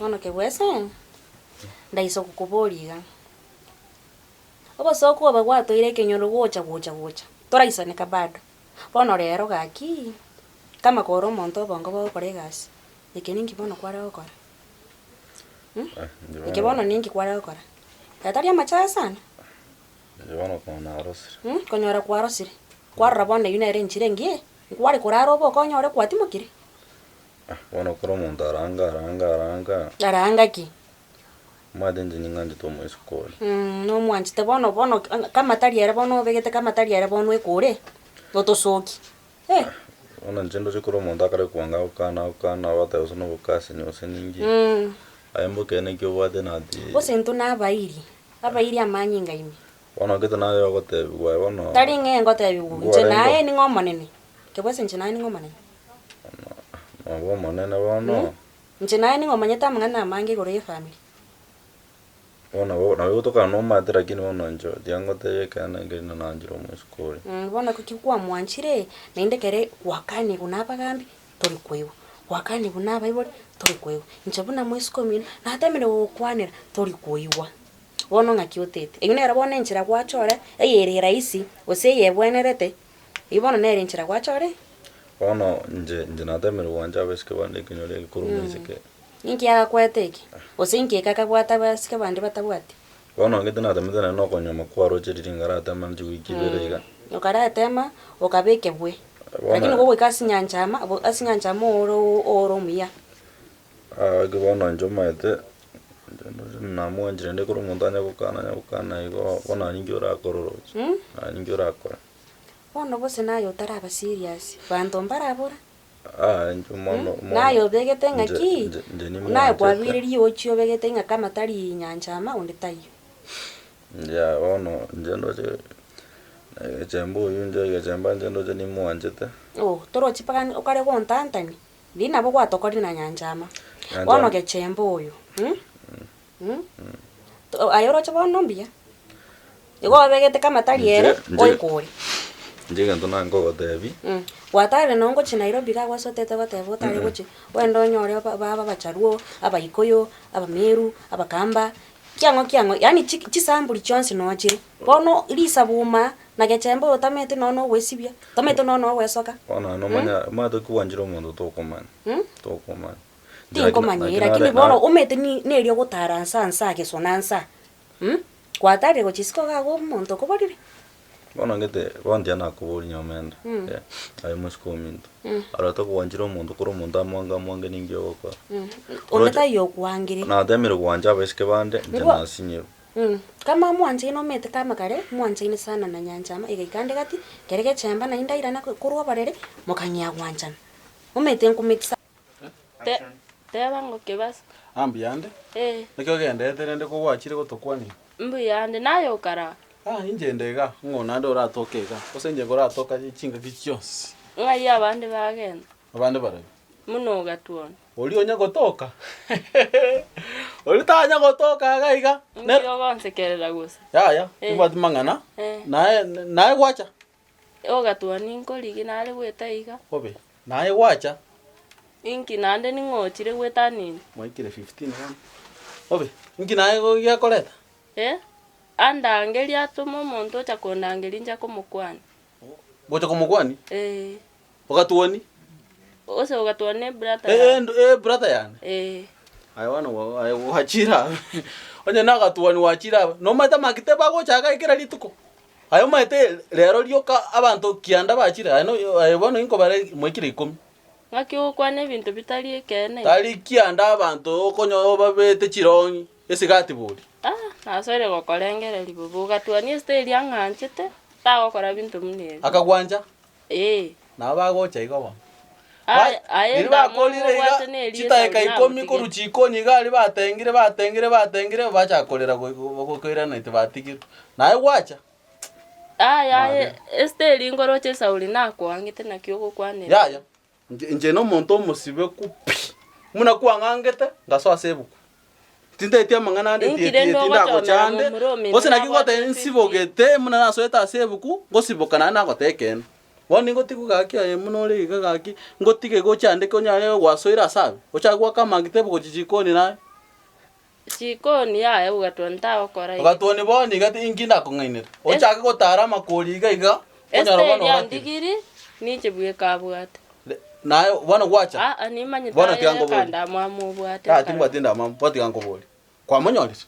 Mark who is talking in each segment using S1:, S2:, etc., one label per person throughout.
S1: Bono kebwese, ndaisa gokoboria iga, obosooku obo gwatoira ekenyoro gocha gocha gocha, toraisaneka bado. Bono rero gaki, kama kore omonto obongo bogokora egasi, eke ninki bono kware gokora? Eke bono ninki kware gokora? Tari amachaye sana?
S2: Inche bono konya narosire.
S1: Konyora kwarosire, kwarora bono eyio nere enchera engiya, nkware korara oboke onyore kwatimokire?
S2: Bono kera omonto aranga aranga aranga.
S1: Aranga ki?
S2: Omanyete inche ning'anchete omoiseke oria.
S1: Nomwanchete bono bono kama tari ere bono obegete kama tari ere bono ekore, otosoki eh.
S2: Bono inche ndoche kera omonto akare kwanga agokana agokana ogoteba gose nobokasi gose ninki, aye mbokeene ki obwate nati.
S1: Gose intwe nabairi, abairi amanyinga ime.
S2: Bono gete naye ogotebigwa aye bono.
S1: Tari ng'e ngotebigwa, inche naye ning'o omonene, kebwese inche naye ning'o omonene.
S2: Noba omonene bono.
S1: Inche naye ning'o omanyete amang'ana amange igoro y'efamiri.
S2: Bono nabo nabo egotokana nomanyete lakini bono inche tiga ngotebie ekeene nkeri na nanchire omoiseke oria.
S1: Bono ki kwamwanchire, naende ekere gwakanigwe na abagambi, tori koigwa, gwakanigwe na abaibori, tori koigwa. Inche buna moiseke omino, natemire gogokwanera, tori koigwa. Bono ng'aki otete? Eyio nero bono enchera gwachora, eyere rahisi, gose eyebwenerete, eyio bono nere enchera gwachora.
S2: Bono inche inche natemire gwancha abaiseke bande ekenyoro eke korwa omoiseke.
S1: Ninki agakwete eke? Gose inki eke akabwate abaiseke bande batabwati?
S2: Bono inche tinatemete naende nokonyuoma kwaroche riria ngaratema chiwiki ibere iga.
S1: Okaratema okaba ekebwe, lakini gogoika ase nyancha ama ase nyancha ama ore ore omuya.
S2: Gaki bono inche omanyete, inche namwanchire rende ekero omonto anya gokana anya gokana igo, bono aye ninki orakore oroche? Aye ninki orakore?
S1: Bono gose naye otaraba serious, banto mbarabora?
S2: Aa inche omwana omwana
S1: Naye obegete
S2: inche
S1: ng'aki?
S2: inche inche
S1: Naye
S2: nimwanchete.
S1: kwabeire riochi obegete ng'a kama tari nyancha ama onde taiyo.
S2: Inche bono inche ndoche egechemba oywo inche egechemba inche ndoche nimwanchete.
S1: Oh, torochi mpaka okare gontantania, riria nabo gwatokorire na nyancha ama.
S2: Nyancha
S1: Bono
S2: ama.
S1: gechemba oyo, Aye oroche bono mbuya, igo obegete kama tari ere,
S2: Inche- inche-
S1: oikore.
S2: Inche egento naye nkogotebia,
S1: Gwatarire nonye ngochia Nairobi iga gwasotete goteba otare gochia, ogende onyore aba baba abacharuo, abaikoyo, abameru, abakamba, kiang'o kiang'o yaani chi chisamburi chionsi noo chire. Bono risabuma na gechemba otamete nonye na ogwesibia, otamete nonye na ogwesoka.
S2: Bono naende omanye omanyete kwanchire omonto tokomanya, tokomanya.
S1: Tinkomanya lakini bono omanyete ni neri ogotara nsa nsa gesona nsa mh, gwatarire gochia isiko iga abwo omonto okoborire.
S2: Bono ngete bono tiga nakoboria nyomenda aye omosike ominto, aro togwanchire omonto kore omonto amwange amwange ninki ogokora?
S1: Onde taiyo okwangire.
S2: Natemire gwancha abaiseke bande inche
S1: Nigo-
S2: nasinyirwe.
S1: Kama mwanchaine omanyete kama kare, mwanchaine sana na nyanchama egaika ande gati, kere gechemba naende airana korwa oborere, mokang'ea gwanchana. Omanyete nkomekisa.
S3: Te, teba ngokebasa.
S4: Ah, mbuyande.
S3: Eh.
S4: Naki ogenderete rende kogwachire gotokwania?
S3: Mbuyande, naye okara?
S4: Ah, inche inde iga, ng'o naende oratoke iga? Gose inche nkoratoka chingaki chionsi?
S3: Ng'ai abande bagenda?
S4: Abande barabwo?
S3: Buna ogatwona.
S4: Oria onya gotoka? Oria tanya gotoka iga iga.
S3: Inki ogonsekerera gose?
S4: Yaya,
S3: Eh.
S4: timbwati mang'ana,
S3: Eh.
S4: naye naye gwacha?
S3: Ogatwani nkorigi nare goeta iga.
S4: Bobe, naye gwacha.
S3: Inki naende ning'o ochire goetania?
S4: Mwaikire 15 bono. Bobe, inki naye gekoreta?
S3: Eh, andangerie atome omonto ocha kondangeria inche komokwania.
S4: Gocha komokwania?
S3: Eh.
S4: Ogatwani?
S3: Gose ogatwani ne brother
S4: Eh,
S3: yane.
S4: eh, brother yane?
S3: Eh.
S4: Aye bono gwa- aye gwachire abe. Onye nagatwani gwachire abe, nomanyete amakite bagocha iga kera rituko? Aye omanyete rero rioka abanto kianda bachire aye no aye bono inkobare mwaikire ikomi.
S3: Ng'aki ogokwana ebinto bitari ekeene iga?
S4: Tari kianda abanto okonyora babete chirong'i, esigati bori.
S3: Ah, nasoire gokorengereria bobe, ogatwania esita eria ang'anchete, tagokora binto buna ebi.
S4: Akagwancha?
S3: Ee.
S4: Nabo bagocha igo bono.
S3: Aye, aye
S4: Riria
S3: endamwamu
S4: bakorire iga,
S3: obwate neria
S4: chidakika
S3: Esau
S4: ikomi korwa
S3: nagotigete.
S4: chikoni iga aria batengire batengire batengire, bachaka korera goi- go- koirana tibatigirwe. Naye gwacha.
S3: Aye aye
S4: Mabera.
S3: Esiteri nkoroche Sauli nakoangete naki ogokwanera.
S4: Yaya, inche inche nomonto omosibeku pi, buna kwang'angete, ngasoa ase ebuku. Tinteti amang'ana ande
S3: Inki
S4: ti-
S3: rende
S4: ti-
S3: ogochomera
S4: tindagocha ande,
S3: momura omino
S4: gose naki
S3: nabwate
S4: ngoteba
S3: 15?
S4: nsibogete buna nasoete ase ebuku, ngosiboka naende nagoteba ekeene. Bono ningotigwe gaki aye buna ore iga gaki, ngotige gocha ande konyare gwasoire ase abe, ochake goaka amagita ebuku gochia chikoni naye.
S3: Chikoni yaya ogatwani tagokora iga.
S4: Ogatwani bono iga inki ndakong'ainere? Ochake gotara amakori iga iga, onyore
S3: Ase
S4: bono
S3: eria
S4: ogatire.
S3: ndigiri, ninche bweka abwate.
S4: Naye bono gwacha?
S3: Aa, nimanyete
S4: Bono
S3: aye
S4: tiga nkoborie.
S3: ekandamwamu obwate.
S4: Yaya timbwati endamwamu, bono tiga nkoborie. Kwamonyorire?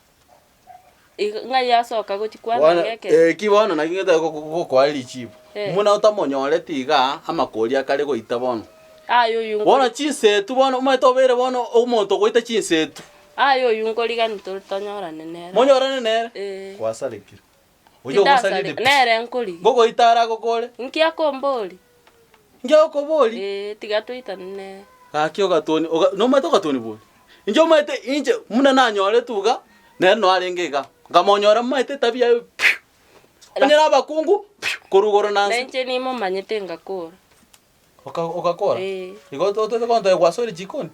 S3: Iga ng'ai asoka gochia kwana
S4: Bono
S3: ng'eke?
S4: eki bono naki ngete gokoa richibu.
S3: Eh.
S4: Buna otamonyoreti igaa, amakori akare goita bono.
S3: Aye oyio
S4: Bono
S3: nkori
S4: chinsetu bono omanyete obeire bono omonto ogoita chinsetu.
S3: aye oyio nkorigani tore tonyorane nere.
S4: Monyorane nere?
S3: Eh.
S4: Kwasarekire. Oyio ogosarire
S3: Tindasare
S4: pi.
S3: nere nkorigia.
S4: Ngogoita are agokore?
S3: Inki akombori?
S4: Inki agokobori?
S3: Eh, tiga toitane nere.
S4: Gaki ogatoni, oga nomanyete ogatoni bori? Inche omanyete inche buna nanyoretwe iga, nere no arenge iga, nkamonyora momanyete etabia yaye pi, onye na abakungu pi, korwa igoro na
S3: Na
S4: nse.
S3: inche nimomanyete ngakora.
S4: Oka ogakora?
S3: Eh.
S4: Igo otete gontebia gwasoire chikoni?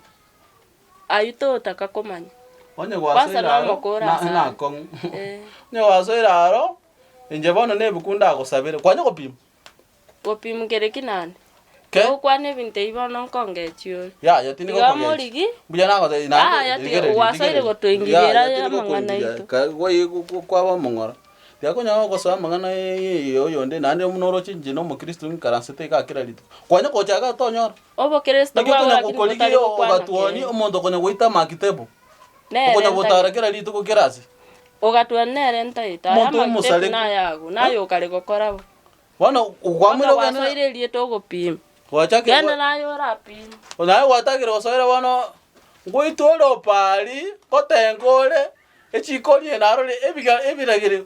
S3: Ayio totaka komanya.
S4: Onye
S3: Kwanza
S4: gwasoire aro,
S3: nomokora
S4: na
S3: asare.
S4: nakong'u.
S3: Eh.
S4: Onye gwasoire aro, inche bono na ebuku ndagosabere, kwanya gopima?
S3: Gopima kere ki naende?
S4: Ke?
S3: Ogokwana ebinto ebi bono nkongechia ore.
S4: Yaya tindi
S3: Tiga
S4: gokogecha.
S3: omorigi.
S4: Mbuya nagotebia naende
S3: Yaya tiga
S4: rigereria,
S3: gwasoire
S4: rigereria.
S3: gotoingiria
S4: Yaya tindi
S3: amang'ana
S4: gokoingiria.
S3: aito.
S4: Ka goi kwaba omong'ora. Tiga konyora gosoa amang'ana ya oyonde naende buna oroche inche na omokristo nkaransete igaa kera rituko. Kwanya gocha igaa tonyora.
S3: Obokristo
S4: Naki
S3: bwao
S4: okonya
S3: lakini
S4: gokorigia
S3: botari gokwana
S4: ogatuoni
S3: keene.
S4: omonto okonya goita makitebo.
S3: Nere
S4: Okonya gotara
S3: ntagete.
S4: kera rituko kera ase.
S3: Ogatuoni nere ntaete. Aya
S4: Omonto
S3: amakitebu
S4: omosareke.
S3: nayago, naye okare gokora bo.
S4: Bono kwamwire
S3: Mpaka
S4: ogende
S3: gwasoire erieta ogopima.
S4: Gwachakire
S3: Genda
S4: gwa-
S3: naye orapime.
S4: Naye gwatagire gosoera bono, ngoitwe ore opari, ngotenga ore, echikoni eye narore ebiga ebiragere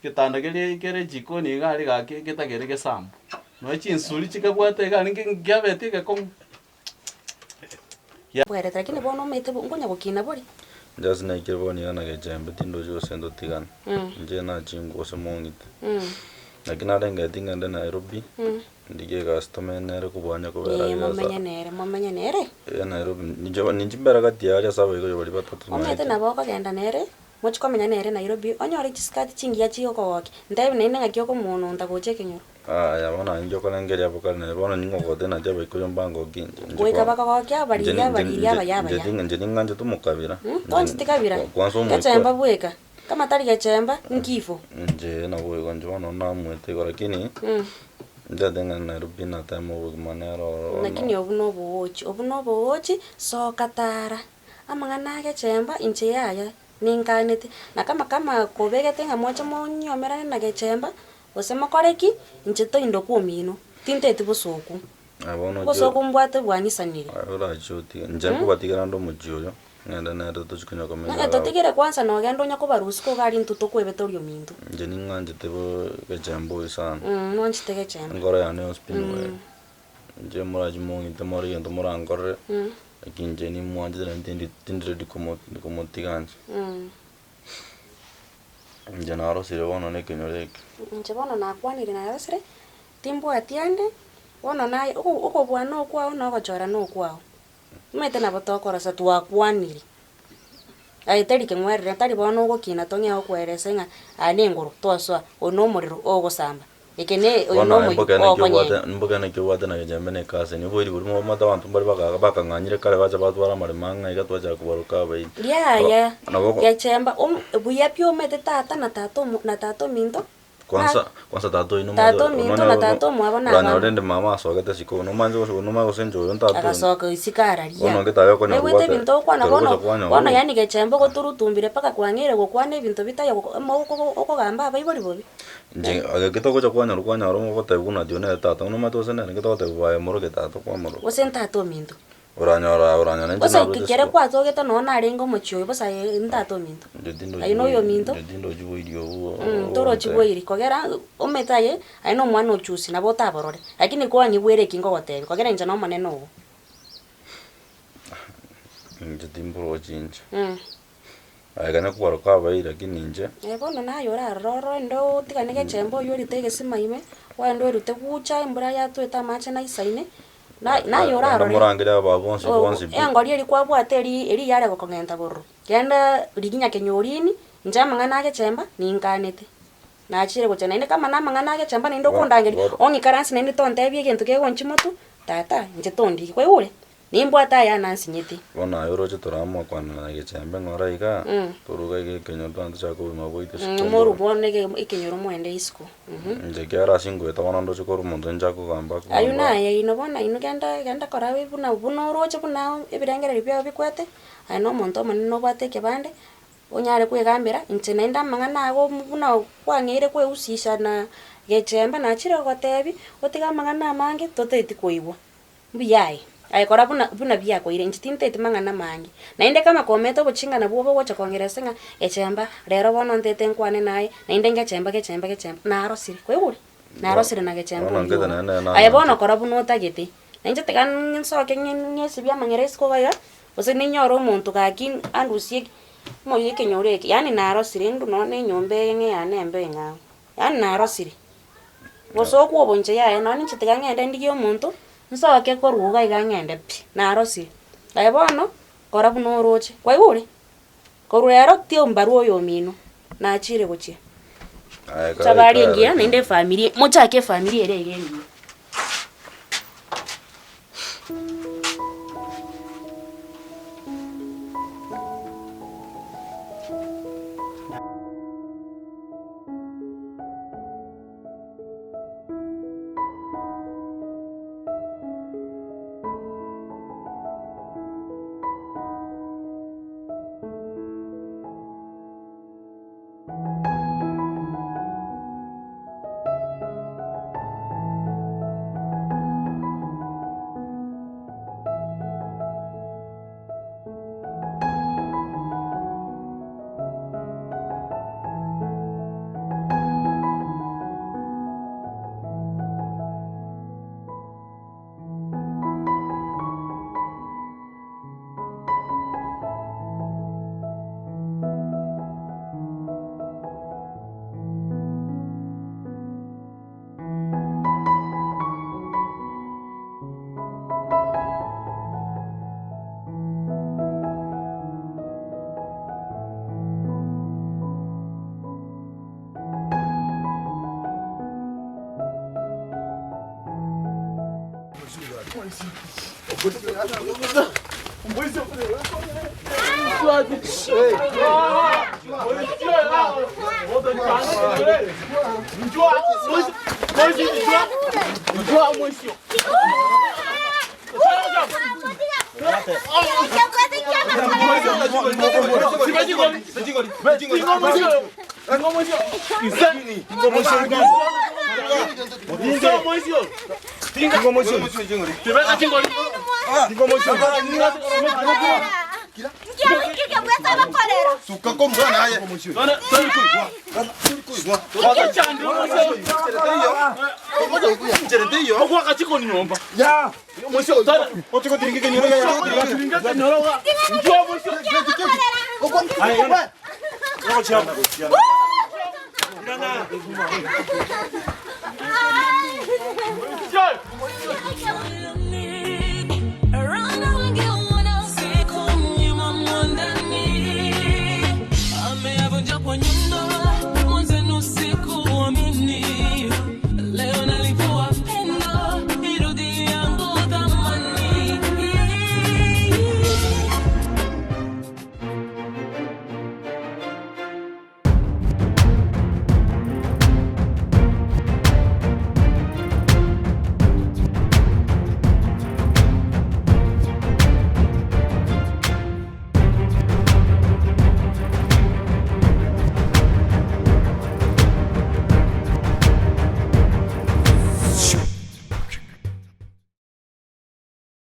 S4: getanda keria kere echikoni iga aria gaki getagere gesambu. Nonya chinsuri chikabwate iga aria nge nkiabete egekong'u.
S1: Bwerete, lakini bono omanyete bo nkonya gokina bori.
S2: Inche ase naikire bono iga na gechembe tindochi gose ntotigane, inche nachingwa gose mong'ite. Naki narengeti ng'ende Nairobi, ndigie egasi tomenye nere kobua onye kobera
S1: Ee,
S2: iga asa
S1: momenye nere, momenye nere.
S2: iga Nairobi, ninche ninche mbere gati yaria ase abaibori baria batato
S1: Omanyete
S2: tomaete.
S1: nabo okogenda nere, mochie komenya nere Nairobi, onyore chisikati chingiya chigokogokia, ntebi naende ng'aki okomononta gocha ekenyoro.
S2: Aya bono inche okorengereria abwo kare naye bono ning'ogote nache abaikoyo mbangoki inche inche
S1: Goika
S2: kwa
S1: bakogokia
S2: inche
S1: abariria
S2: inche
S1: abariria
S2: inche
S1: abaya
S2: inche
S1: abaya.
S2: ting inche ning'anchete omokabira
S1: Mh, toncheti kabira,
S2: kwanza
S1: gechemba
S2: omoikwa
S1: bweka, kama tari gechemba, nkifo.
S2: Inche nabo igo inche bono namoete igo lakini ntaete ng'a Nairobi nateme obogima nere ororo
S1: Lakini obwo na oboochi, obwo na oboochi, soka tara, amang'ana agechemba inche yaya. Ninkanete, na kama kama kobegete ng'a moche monyomerane na gechemba, gose mokore ki, inche toindokwa omino, tinteti bosoku.
S2: Aye bono ochie
S1: Obosoku mbwate bwang'isanire.
S2: aye orachie otige, inche nkobatigera ande omochie oyo, ng'ende nere tochie konya komenya
S1: Ng'a
S2: iga abwo.
S1: totigere kwanza nogenda onya kobarusia iga aria intwe tokwebete oria ominto.
S2: Inche ning'anchete bo gechemba oyo sana.
S1: Nwanchete gechemba.
S2: Enkoro yane yonsi pi nigo ere. Inche morache mong'ite more egento morankorere, naki inche nimwanchete naende tindi tindi ready komo komotiga inche. Inche narosire bono na ekenyoro eke.
S1: Inche bono nakwanire narosire, timbwati ande, bono naye oko okobua na okwao na ogochora na okwao. Omanyete nabo tokorosa twakwanire, aye tari keng'werere tari bono ogokina tong'ee gokoeresa ng'a aya na engoro twasoa, oyo na omorero ogosamba. Eke ne oyo
S2: Bono
S1: nomoyio
S2: mboke naki
S1: okonyenya.
S2: obwate mboke naki obwate na gechembe na ekaseni, oboiri boria mobamate abanto mbare baka bakang'anyire kare bacha batwara amaremo ang'e iga twachaka kobaroka abairi.
S1: Yaya,
S2: Nabo oko
S1: gechemba om buya pi omanyete tata na tata omo na tata ominto,
S2: kwanza kwanza tata oino
S1: Tata ominto na tata omwabo na
S2: oranyore
S1: abana.
S2: rende mama asogete isiko nomanye gose nomanye gose inche oyo ntata oyo.
S1: Agasoka isiko araria.
S2: Bono ngetare okonyora
S1: Naigwete
S2: obwate
S1: ebinto ogokwana
S2: ekero
S1: bono,
S2: ogocha kwanyora
S1: bono
S2: obo.
S1: yaani gechemba ogoturutumbire mpaka kwang'eire gokwana ebinto bitayo amo okogamba abaibori bobe.
S2: Inche gaki togocha kwanyora kwanyora omogotebi buna ati oyo nere tata, nomanyete gose nere ngetogotebia baye moroke tata kwamoroka.
S1: Gose ntata ominto.
S2: Oranyora oranyora inche
S1: Gose
S2: narwete
S1: kere
S2: isiko.
S1: kwatogete nonye narenge omochie oyo bosa aye ntata ominto.
S2: Inche tindochi
S1: Aye noyo ominto.
S2: inche tindochi boiri obwo
S1: Torochi boiri kogera omanyete aye, aye na omwana ochusi nabo otaborore, lakini kwanyigwera eki ngogotebia kogera inche na omonene ogo.
S2: Inche timborochi inche. Aye kanya kobaroka abairi lakini inche.
S1: Eh, bono naye orarore orore inde otigane gechemba oywo orite egesima ime, ogende oerute gucha embura yatwete amache naisaine, na- naye
S2: Genda
S1: orarore.
S2: morangere abaa bonsi
S1: O-
S2: bonsi pi.
S1: engori eria kwabwate eri eri yare gokong'enta bororo, genda rigia nyakenyorini, inche amang'ana agechemba ninkanete. Nachire gocha naende kama na amang'ana agechemba naende
S2: Bo-
S1: okondangeria,
S2: bo-
S1: ong'ikaranse naende tontebia egento kegonchia motwe, tata inche tondigi, kwaigure? Nimbwate aya nansinyete.
S2: Bono aye oroche toramua kwanera na gechembe ng'ora iga, toruga iga ekenyoro twana tochake obogima bwaito isiko
S1: Moru
S2: mboro.
S1: bono ege ekenyoro moende isiko.
S2: Inche kiagera ase ngoeta bono ndoche korwa omonto ninchake kogamba
S1: Aywo
S2: kogamba.
S1: naye inwe bono inwe genda genda kora buna buna oroche buna ebirengererio biago bikwete, aye na omonto omonene nobwate ekebande, onyare kwegambera, inche naende amang'ana ago buna kwang'eire kwehusisha na gechemba nachire gogotebia, otige amang'ana amange totaeti koigwa. Mbuya aye, aye kora buna buna biakoire, inche tinteti mang'ana amange. Naende kama komete obochingana bwobe ogocha kong'ira ase ng'a gechemba, rero bono ntete nkwane naye, naende ngechemba gechemba gechemba, narosire, kwaigure? Narosire na gechemba
S2: Bono
S1: oyio
S2: nkete
S1: oo.
S2: naende nere
S1: Aye bono
S2: nang'anchete.
S1: kora buna otagete, na inche tiga nsoke ng'esibie amang'era isiko iga iga, gose ninyore omonto gaki andusie moyio ekenyoro eke, yaani narosire intwe nonye na enyomba eye ng'a eyane embe eng'ao, yaani narosire. Gose okwoba inche yaya nonye inche tiga ng'ende ndigie omonto, nsoke korwa iga iga ng'ende pi, narosire. Aye bono, kora buna oroche, kwaigure? Korwa ero tiombarwa oyo omino, nachire gochia.
S2: Aye kare
S1: Safari
S2: kare
S1: engiya
S2: lakini.
S1: naende efamiri, mochake efamiri ere iga engiya.